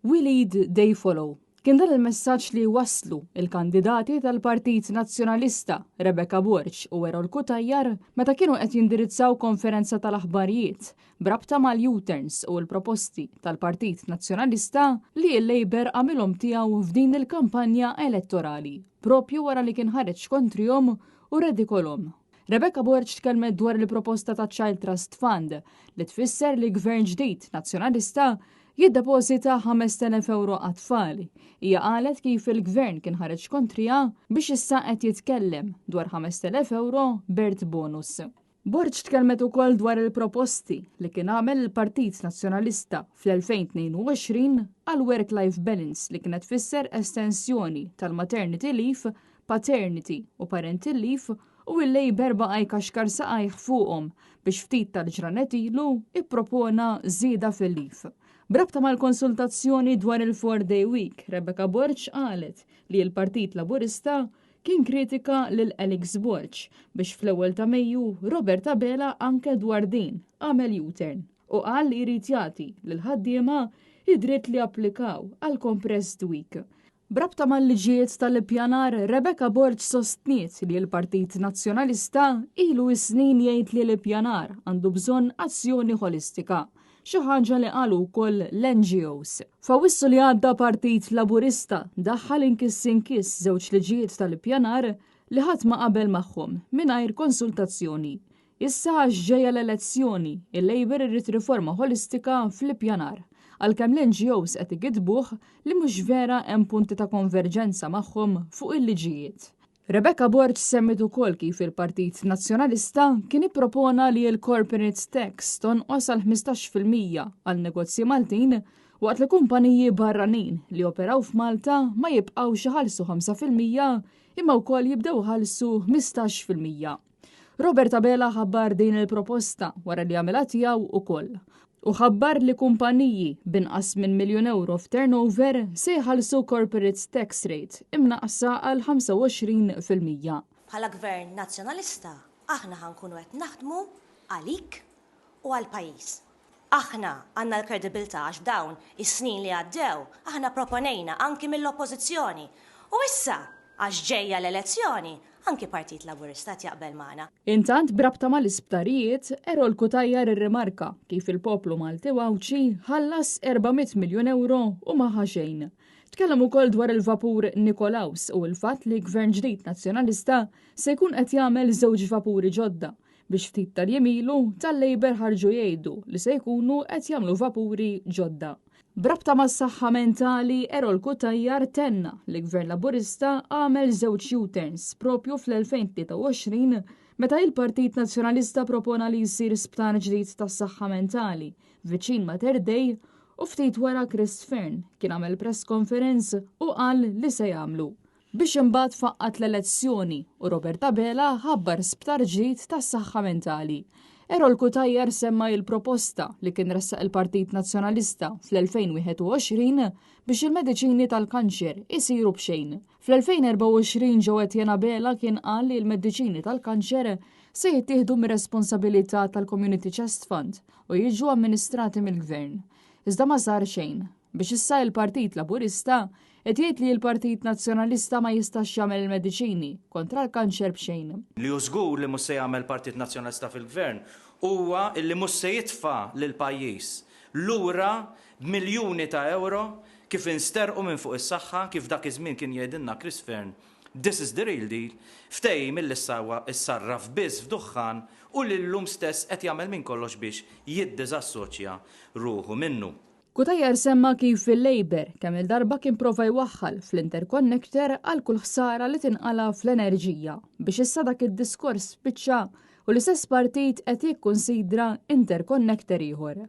We lead, they follow. Kien dan il-messaġġ li wasslu il-kandidati tal-Partit Nazzjonalista Rebecca Borg u Errol Cutajar meta kienu qed jindirizzaw konferenza tal-aħbarijiet b'rabta mal-U-turns u l-proposti tal-Partit Nazzjonalista li l-Labour għamilhom tiegħu f'din il-kampanja elettorali, propju wara li kien ħareġ kontrihom u redikolhom. Rebecca Borg tkellmet dwar il-proposta ta' Child Trust Fund li tfisser li gvern ġdid nazzjonalista jiddepożita 5,000 euro għat-tfal. Hija qalet kif il-gvern kien ħareġ kontriha biex issa qed jitkellem dwar 5,000 euro birth bonus. Borg tkellmet ukoll dwar il-proposti li kien għamel il-Partit Nazzjonalista fl-2022 għal work-life balance li kienet tfisser estensjoni tal-maternity leave, paternity u parental leave u il-Labour baqa' jkaxkar saqajh fuqhom biex ftit tal-ġranet ilu ippropona żieda fil-leave. B'rabta mal-konsultazzjoni dwar il-Four Day Week, Rebecca Borg qalet li l-Partit Laburista kien kritika lil Alex Borg biex fl-ewwel ta' Mejju Robert Abela anke dwar din għamel U-turn u qal li jrid jagħti lil ħaddiema id-dritt li applikaw għal compressed week. B'rabta mal-liġijiet tal-ippjanar, Rebecca Borg sostniet li l-Partit Nazzjonalista ilu snin jgħid li l-ippjanar għandu bżonn azzjoni ħolistika, xi ħaġa li qalu wkoll l-NGOs. F'Awwissu li għadda Partit Laburista daħħal inkiss inkiss żewġ liġijiet tal-ippjanar li ħadd ma qabel magħhom mingħajr konsultazzjoni. Issa għax ġejja l-elezzjoni, il-Labour irid riforma ħolistika fl-ippjanar, għalkemm l-NGOs qed igiddbuh li mhux vera hemm punti ta' konverġenza magħhom fuq il-liġijiet. Rebecca Borg semmiet ukoll kif il-Partit Nazzjonalista kien ippropona li l-corporate tax tonqos għal 15% għal negozji Maltin waqt li kumpaniji barranin li operaw f'Malta ma jibqgħux iħallsu 5% imma wkoll jibdew iħallsu 15%. Robert Abela ħabbar din il-proposta wara li għamilha tiegħu ukoll. U ħabbar li kumpaniji b'inqas minn miljun euro f'turnover se jħallsu corporate tax rate imnaqsa għal 25%. Bħala Gvern Nazzjonalista aħna ħa nkunu qed naħdmu għalik u għall-pajjiż. Aħna għandna l-kredibilità għax f'dawn is-snin li għaddew aħna proponejna anki mill-Oppożizzjoni u issa għax ġejja l-elezzjoni anki Partit Laburista qed jaqbel magħna. Intant b'rabta mal-isptarijiet, Errol Cutajar irrimarka kif il-poplu Malti u Għawdxi ħallas 400 miljun ewro u ma ħa xejn. Tkellem ukoll dwar il-vapur Nikolaus u l-fatt li Gvern ġdid Nazzjonalista se jkun qed jagħmel żewġ vapuri ġodda biex ftit tal-jiem ilu tal-Labour ħarġu jgħidu li se jkunu qed jagħmlu vapuri ġodda. B'rabta mas-saħħa mentali, Errol Cutajar tenna li Gvern Laburista għamel żewġ U-turns propju fl-2023 meta il-Partit Nazzjonalista propona li jsir sptar ġdid tas-saħħa mentali viċin Mater Dei u ftit wara Chris Fearne kien għamel press conference u qal li se jagħmlu. Biex imbagħad faqqgħet l-elezzjoni u Robert Abela ħabbar sptar ġdid tas-saħħa mentali. Errol Cutajar semma il-proposta li kien ressaq il-Partit Nazzjonalista fl-2021 biex il-mediċini tal-kanċer isiru b'xejn. Fl-2024 Jo Etienne Abela kien qal li l-mediċini tal-kanċer se jittieħdu mir-responsabilità tal-Community Chest Fund u jiġu amministrati mill-Gvern. Iżda ma sar xejn. Biex issa il-Partit Laburista qed jgħid li l-Partit Nazzjonalista ma jistax jagħmel il-mediċini kontra l-kanċer b'xejn. Li hu żgur li mhux se jagħmel Partit Nazzjonalista fil-Gvern huwa illi mhux se jitfa' lill-pajjiż lura b'miljuni ta' ewro kif insterqu minn fuq is-saħħa kif dak iż-żmien kien jgħidilna Chris Fearne this is the real deal, ftehim illi issa huwa issarraf biss f'duħħan u li llum stess qed jagħmel minn kollox biex jiddiżassoċja ruħu minnu. Cutajar semma kif il-Labour kemm-il darba kien prova jwaħħal fl-interconnector għal kull ħsara li tinqala fl-enerġija biex issa dak id-diskors spiċċa u l-istess partit qed jikkunsidra interconnector ieħor.